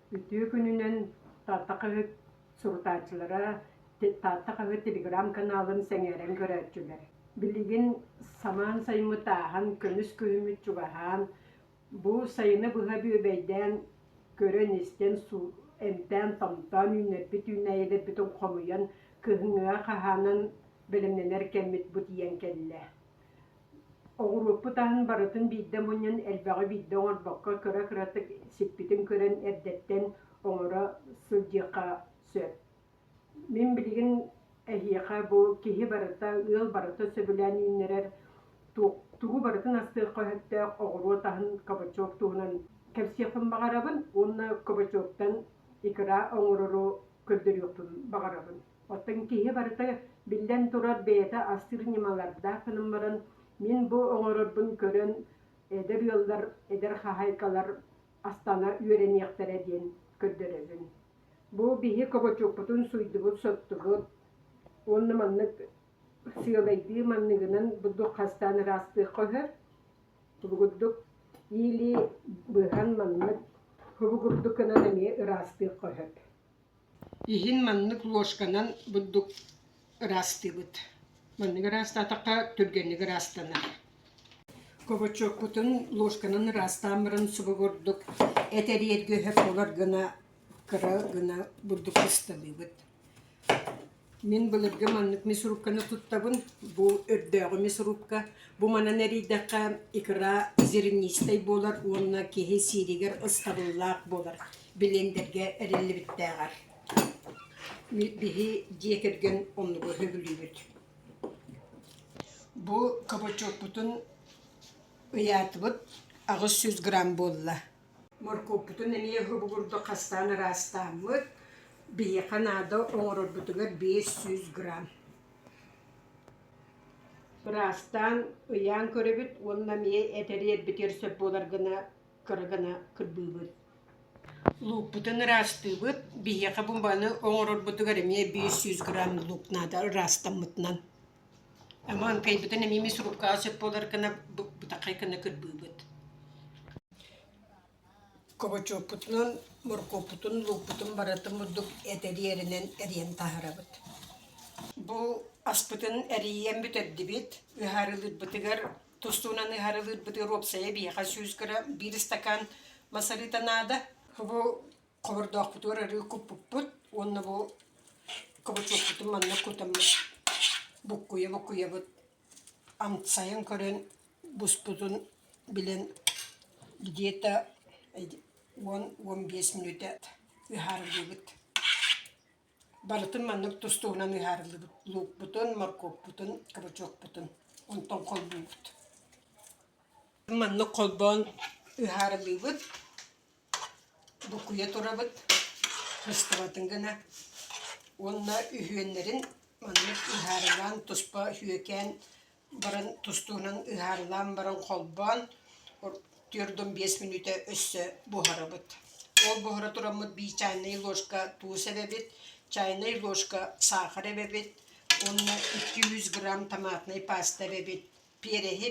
Үтүө күнүнэн Таатта хаһыат сурутааччылара, Таатта хаһыат телеграм-каналын сэҥээрэн көрөөччүлэр. Билигин самаан сайыммыт ааһан, көмүс күһүммүт чугаһаан, бу сайыны быһа бүөбэйдээн, көрөн-истэн, эмтээн-томтоон үүннэрбит үүнээйилэрбитин хомуйан, кыһыҥҥыга хаһаанан бэлэмнэнэр кэммит бу тиийэн кэллэ. Оҕуруоппут аһын барытын биирдэ мунньан, элбэҕи биирдэ оҥорбокко, кыра-кыратык сиппитин көрөн эрдэттэн оҥоро сылдьыахха сөп. Мин билигин эһиэхэ бу киһи барыта, ыал барыта сөбүлээн үүннэрэр тугу барытын астыахха сөптөөх оҕуруот аһын кабачок туһунан кэпсиэхпин баҕарабын уонна кабачоктан икра оҥорору көрдөрүөхпүн баҕарабын. Оттон киһи барыта, биллэн турар, бэйэтэ астыыр ньымалардаах гынан баран, мин бу оҥорорбун көрөн эдэр ыаллар, эдэр хаһаайкалар астана үөрэниэхтэрэ диэн көрдөрөбүн. Бу биһи кабачокпутун суйдубут-соттубут уонна маннык сыалайдыы манныгынан бурдук хастаан ыраастыахха сөп. Курдук или быһан маннык хобу курдук гынан эмиэ ыраастыахха сөп. Иһин маннык ложканан бурдук ыраастыыбыт. Маннык ыраастаатахха түргэнник ыраастанар. Кабачоккутун ложканан ыраастаан баран субу курдук эт эриэргэ өһөп буолар гына кыра гына бурдук ысталыыбыт. Мин былыргы маннык мясорубканы туттабын. Бу өрдөөҕү мясорубка. Бу манан эрийдэххэ икра зернистай буолар уонна киһи сииригэр ыстабыллаах буолар блендергэ эриллибиттээҕэр. Биһи дьиэ кэргэн оннугу сөбүлүүбүт. Бу кабачокпутун ыйаатыбыт 800 грамм буолла. Моркуоппутун эмиэ курдук хастаан ыраастааммыт, биһиэхэ наада оҥорорбутугар 500 грамм. Ыраастаан ыйаан көрөбүт уонна эмиэ эт эриэрбитигэр сөп буолар гына кыра гына кырбыыбыт. Луукпутун ыраастыыбыт, биһиэхэ бумбаны оҥорорбутугар эмиэ 500 грамм луук наада ыраастаммытынан. Амаанкайбытын эмиэ мясорубкаҕа сөп буолар гына бытаххай гына кырбыыбыт. Кабачокпутунан, моркуоппутун, луукпутун барытын курдук этэриэринэн эрийэн таһаарабыт. Бу аспытын эрийэн бүтэрдибит. Ыһаарылыырбытыгар, тустуунан ыһаарылыырбытыгар уопсайа биһиэхэ 100 грамм, биир стакан мас арыыта наада. Бу Хобордоохпутугар арыы куппуппут уонна бу кабачокпутун манна кутаммыт буккуйа-буккуйабыт амсайан көрөн буспутун билэн где-то 10-15 мүнүүтэ ыһаарылыыбыт. Барытын маннык тус-туһунан ыһаарылыыбыт луукпутун, моркуоппутун, кабачокпутун онтон холбуубут. Маннык холбоон ыһаарылыыбыт Буккуйа турабыт быстыбатын гына уонна үһүөннэрин маннык ыһаарылаан туспа үһүөкээн баран тустуунан ыһаарылаан баран холбоон 45 мүнүүтэ өссө буһарабыт. Ол буһара тураммыт биир чайнай ложка туус эбэбит, чайнай ложка саахар эбэбит уонна 200 грамм томатнай паста эбэбит. Пиэрэһи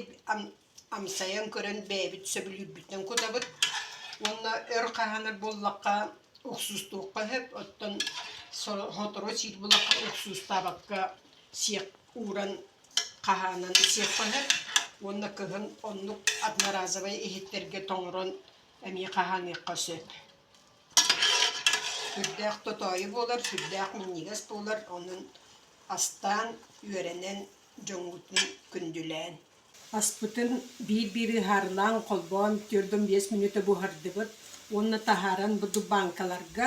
амсайан көрөн бэйэбит сөбүлүүрбүтүнэн кутабыт уонна өр хаһаанар буоллахха уксуустуохха сөп, оттон сотору сиир буоллахха уксуустаабакка сиэх ууран хаһаанан сиэххэ сөп уонна кыһын оннук одноразовай иһиттэргэ тоҥорон эмиэ хаһааныахха сөп. Сүрдээх тотоойу буолар, сүрдээх минньигэс буолар, онон астаан, үөрэнэн дьоҥҥутун күндүлээн. Аспытын биир-биир ыһаарылаан, холбоон 45 мүнүүтэ буһардыбыт уонна таһааран бу бааҥкаларга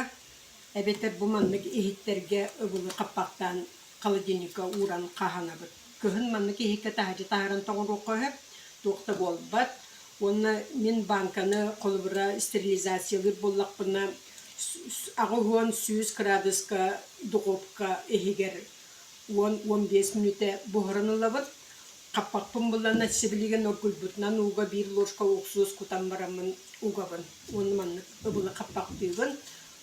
эбэтэр бу маннык иһиттэргэ ыбылы хаппахтаан холодильникка ууран хаһанабыт. Кыһын маннык иһиккэ таһырдьа таһааран тоҥоруохха сөп, туох да буолбат. Уонна мин бааҥканы холобура стерилизациялыыр буоллахпына 80-100 кыраадыска духуопка иһигэр 10-15 мүнүүтэ буһаран ылабыт. Хаппахпын булланна сибилигин оргуйбутунан ууга биир ложка уксуус кутан бараммын угабын уонна маннык ыбылы хаппахтыыбын,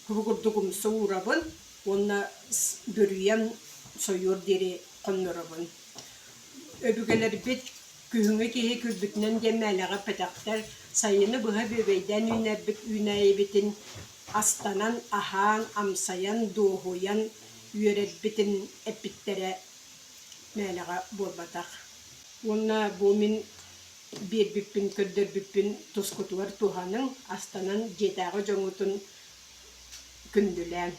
куру курдук умса уурабын уонна бүрүйэн сойуор диэри хонноробун. Өбүгэлэрбит күһүҥҥү киһи күлбүтүнэн диэн мээлэҕэ эппэтэхтэр, сайыны быһа бүөбэйдээн үүннэрбит үүнээйибитин. Астанан, аһаан, амсайан, дуоһуйан үөрэрбитин эппиттэрэ мээнэҕэ буолбатах. Уонна бу мин биэрбиппин, көрдөрбүппүн тускутугар туһаныҥ, астанан дьиэтээҕи дьоҥҥутун күндүлээҥ.